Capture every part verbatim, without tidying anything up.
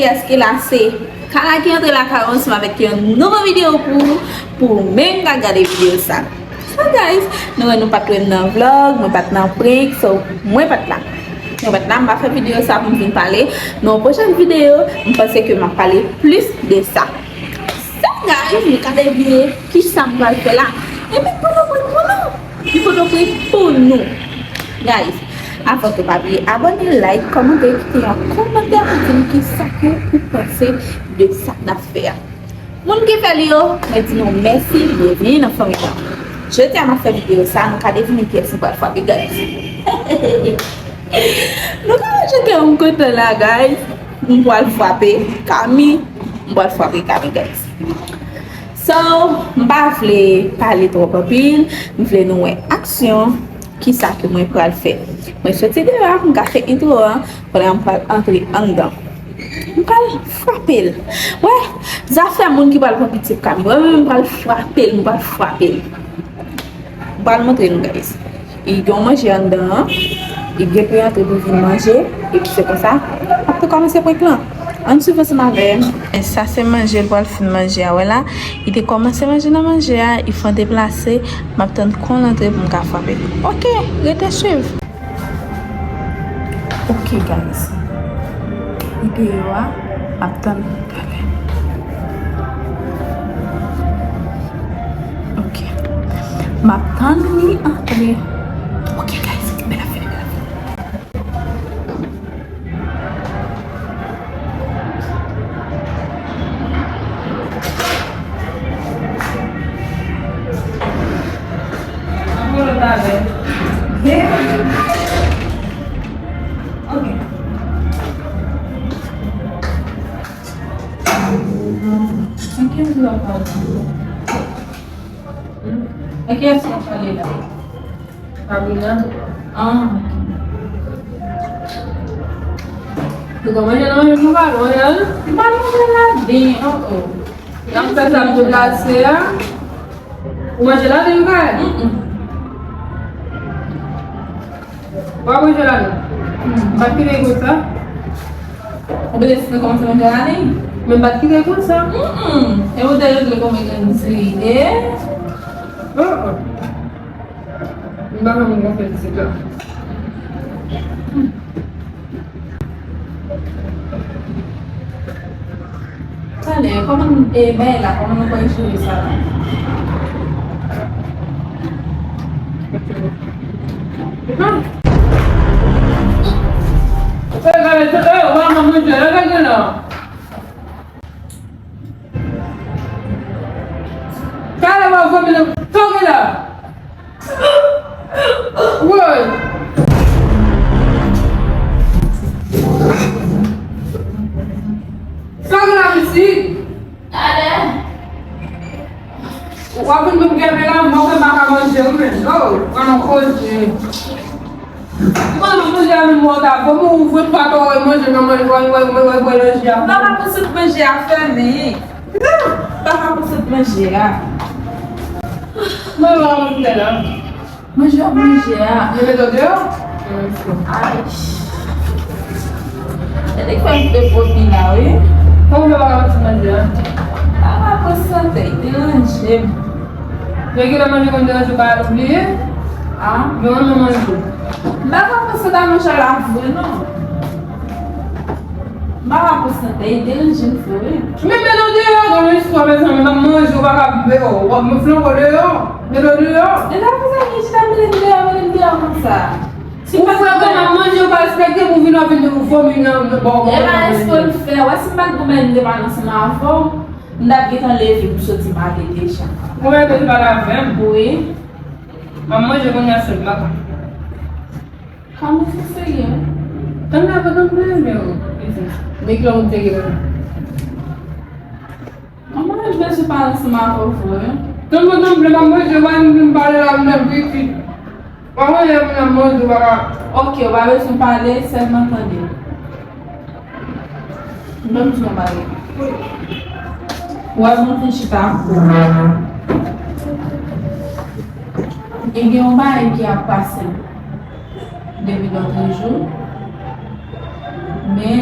Kiyès ki la? Se Kala ki antre lakay ou ansanm avèk yon nouvo videyo pou ou, pou ou menm k ap gade videyo sa. So guys, nou wè nou pa t wè m nan vlog, mwen pa t nan prank, so mwen pa t la. Mwen pa t la, m pa fè videyo sa pou m vin pale. Nan yon pwochèn videyo, m panse ke m ap pale plis de sa. So guys, nou ka devine kisa m pral fè la. Epi pou nou, pou nou, pou nou. Li poto pri pou nou. Guys, avan tou pa bliye abòne, like, kòmante, kite yon kòmantè pou di m kisa ke ou panse de sa n ap fè a. Moun ki fè li yo, mwen di nou mèsi, byenvini nan fanmi an. Jodi a m ap fè videyo sa, nou ka devine kiyès m pral frape, guys. Nou ka wè jan ke m kontan la, guys. M pral frape Kami, m pral frape Kami, guys. So, m pa vle pale twòp anpil, m vle nou wè aksyon, kisa ke mwen pral fè. Mwen soti deyò a pou m ka fè entwo a, pandan m pral antre anndan. M pral frape l. Wè, zafè moun ki pral pran piti pou Kami. Wè, mwen, m pral frape l, m pral frape l. M pral montre nou, guys. Li gen yon manje anndan an. Li gen pou l antre pou l vin manje. Epi se konsa, m ap tou kòmanse prank lan. Ann swiv ansanm avè m. E sa se manje l pral fin manje a, wè la. Li te kòmanse manje nan manje a, li fè yon deplase. M ap tann kon l antre pou m ka frape l. Oke, rete swiv. Ok, guys. Li deyò a, m ap tann li talè. Ok. M ap tann li antre. Ok, guys, kenbe la, kenbe la. Ak kiyès w ap pale la? Sabrina? Ah, ok. Ou ka manje nan manje pou kalon, Ariel? M pa manje ladan, oh, oh. N ap fè sa pou glase a. Ou manje ladan, Ariel? Mm-mm. Ou pa manje ladan? Mm. M pa t kite gout sa. Ou bezwen si nou kòmanse manje ladan? Men m pa t kite gout sa. Mm-mm. E ou te regle kòman gen diri, eh? Oh, oh. M pa konn konfyans isit la. Talè, kòman, e, bagay la, kòman nou pral jere sa la? Ah! E, gade, e, w a manje, e, gade la. Talè w a vomi nan, tanke la. Woy! Sa gen la isit? Talè. W ap vin pou m kenbe la, mwen menm pa ka manje, wi, men. Oh, pran nan koze. Mwen, mwen, manje a menm mwen ta bon, mwen ouvri plat, wè manje nan manje, wè, wè, wè, wè, wè manje a. Papa pou sot manje a fèmen. Papa pou sot manje a. Mwen, mwen, mwen, mwen, la. Manje a, manje a. Mwen, mwen, manje a. Ay. Gade fè m fè vomi la, wi. Kòman w fè papa pou sot manje a? Papa pou sot, li deranje m. Lè gen lè manje konn deranje w, pa al oubliye. Ah. Gen yon lè manje. M pa ka panse ta manje la vre, non. M pa ka panse ta, e deranje m vre, wi. Men, men nan deyò, nan istwa, mezanmi, m ap manje, ou pa ka, men, oh, w ap flanke deyò. Men nan deyò. E la, pou sa, ki chita mete m deyò, mete m deyò konsa? Ou flanke m ap manje, ou pa respekte m, ou vin, ou vin vomi nan, nan bò, bò. E pa eksprè m fè, wè, si m pa t goumen, m te pale ansanm avè w. M t ap gentan leve pou soti m ale deja. Ou mèt pale avè m? Wi. M ap manje kounye a sèlman. Kòman se serye? Tann la, pa tann pou leve, oh. Men kilè w te gen la? Manman, mwen bezwen pale ansanm avè w vre. Tann mwen, tann vle, m ap manje, w pa vin pale la, m nan pitit. Pa manje, m nan manje, w pa ka. Ok, w pa bezwen pale, sèlman tande. Ban m di yon bagay. Ou wè moun fin chita. E gen yon bagay ki ap pase depi lòt jou. Men,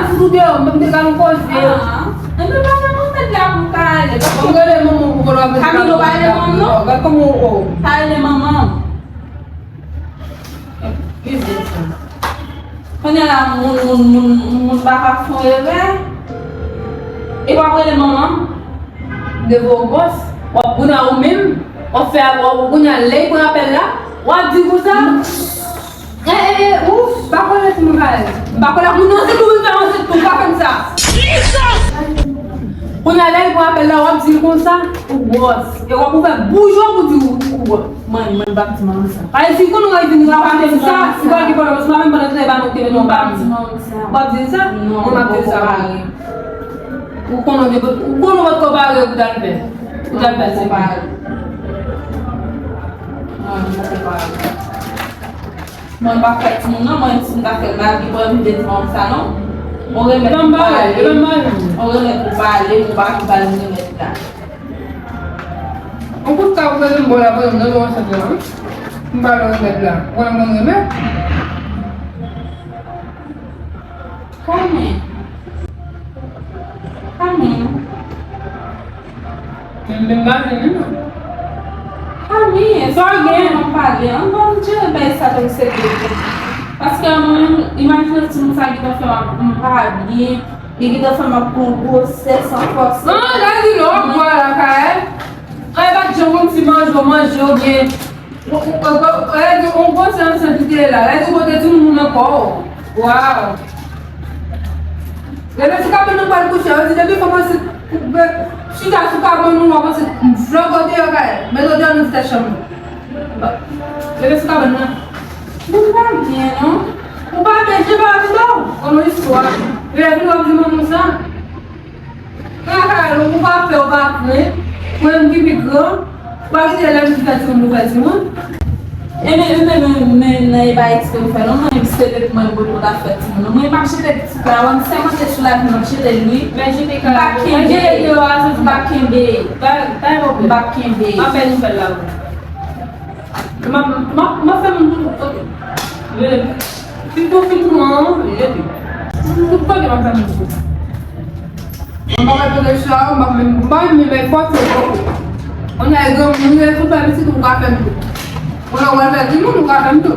ap fou deyò, m te ka nou koze. Ah, enben pa fè mwen mèt la pou m ka ale. Bon, rele manman pou konnen w ap Camilo, pa rele manman, non? Gad kòman w. Pa rele manman. Kounye a la, moun, moun, moun, moun pa ka fè yon erè. E w ap rele manman? Devan w bòs, w ap kounye a ou menm, w ap fè, w ap kounye a lè y pran apèl la, w ap di konsa. E, e, e, ou, pa konnen si mwen pale. M pa konnen ak moun nan, se tou vin fè yon se tou, pa fè m sa. Kounye a, lè l pran apèl la, w ap di l konsa, ou gwòs. E w ap ouvè bouch ou pou di ou, ou gwòs. Mwen, mwen, m p ap di manman sa. Paske si konnen w al vin rakonte m sa, si w al gen pwoblèm, se pa menm pandan travay nou te mete w pa di manman sa. W ap di l sa? Non, mwen, m ap di l sa. Ou konnen w te, ou konnen w potko pare pou t al fè. Pou t al fè se pare. Non, mwen, m potko pare. Mwen pa fè timoun nan, mwen si m ta fè l mal, li pa anvi de timoun sa non. On remèd pou pale, on remèd pou pale, pou pa ki ba l remèd la. On kout ka pou mwen bon la, mwen nan yon sèt la, wi. M ba l remèd la. Mwen mwen remèd. Kòman? Kòman? Men, men, pa vini non. Kòman? Sa w gen? An pale, an ban m jere bay sa tankou se vre. Paske mwen menm, imajine timoun sa gentan fè m ap, m pa byen, li gentan fè m ap pran gwosès an fòs. An, gade lè w ap bwè lakay. An, e pa t janm yon ti manje w manje oubyen Ou, ou, ou, ou, lè di, on gwosè ansent li te ye la. Lè di, ou pote timoun nan kò w. Waw. Leve sou kabann nan pral kouche. Yo di, depi fanm ansent, ou be, chita sou kabann ou, w ap ansent, vlogote yo kay. Men yo di, ann di tèt chanm nan. Leve sou kabann nan. Ou pa byen, non? Ou pa byen, je pa vin non. Kòman istwa? Lè vin w ap di manman sa. Nan kay ou, ou pa pè, ou pa krenk. Mwen menm ki pi gran, ou pa kite lè m di fè timoun, nou fè timoun. E men, e men, men, men, nan e pa eksprè m fè non, mwen menm se depi mwen bouton ta fè timoun. Mwen m ap jete pitit la, mwen m sèmante sou lavi m ap jete l wi. M pa kenbe. M pa kenbe. M pa kenbe. M ap fè nouvèl la wi. M ap, m ap, m ap fè moun tout kote. Fin tou, fin tou an, jete. Tout kote m ap fè moun tout. Mwen pa mèt rete sa, mwen pa menm, mwen pa menm bay fòs yo poko. On a granmoun, mwen tout fè pitit, ou ka fè m tou. On a wè fè granmoun, ou ka fè m tou.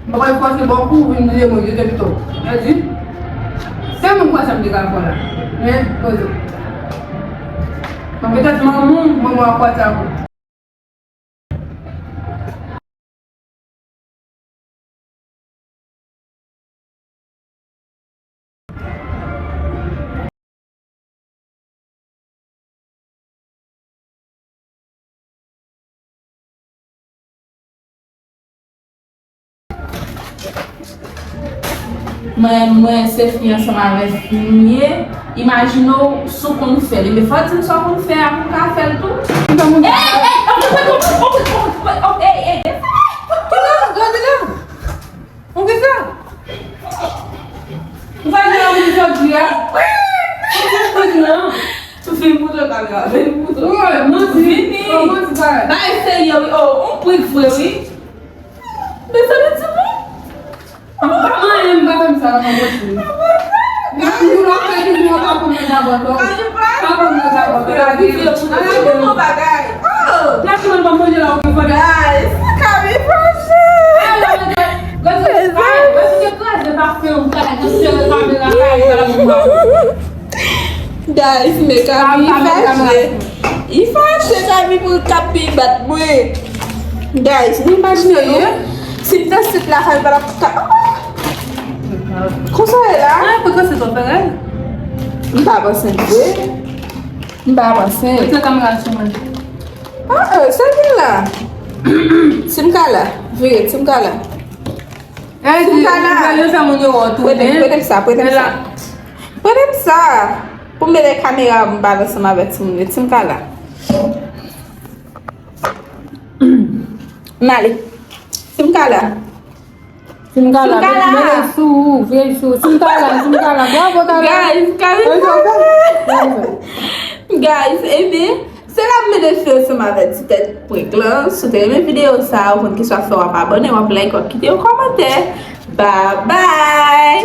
Mwen pa fòs yo poko, ou vin di mwen, yo te pito. Mwen di, se mwen kwè sa m te ka fè la. Men, poze. Mwen petèt manman, manman a kwè sa tou. Mwen, mwen se fi ansanm avèk fi m ye. Imajine w si w konn fè l. Ebyen, fò w di m sa w konn fè a pou m ka fè l tou. Ey, ey, ey, on prik, on prik, on prik, on prik, on prik, ey, ey, ey. Gade la, gade la. Ou gen sa? Ou pa gen anvi jodi a? Ou gen prik nan? Vin pou tò kamera, vin pou tò. Wi, manti. Vini. Oh, manti, pa. Bay serye wi. Oh, on prik vre wi. Mezanmi, timoun. M pa manyen, m pa fè m sa la, pa posib. M ap toujou la fè toujou, pa pran mwen dabò, tò. Pa pran mwen dabò, tò. Ala gen yon bagay. Oh! Tèt mwen pa manje la, ou gen fò. Guys, sa ka rive. Ala, mwen te, mwen te kraze pa fè yon bagay, mwen sere kamera, kamera la pou mwen. Guys, men Kami fache. Li fache, Kami pou Kami bat mwen. Guys, nou imajine nou. Si m te ansent la, Kami pa t ap ka. Konsa w ye la? Ah, poukisa w fè rèl? M pa ansent vre. M pa ansent. Mete kamera sou mwen. Ah, ah, sa vin la. Timkala, vire, Timkala. Timkala. Prete m sa, prete m sa, prete m sa. Prete m sa. Pou m mete kamera, m pale ansanm avèk timoun yo. Timkala. M ale. Timkala. Timkala, mete sou ou, vye sou. Timkala, Timkala. Bravo, Kala. Guys, Kala. Guys, ebyen, se la m mete fen ansanm avèk ti tèt prank lan. Si w te renmen videyo sa a, ou konn ki sa w ap fè, w ap abòne, w ap like, w ap kite yon kòmantè. Bye bye!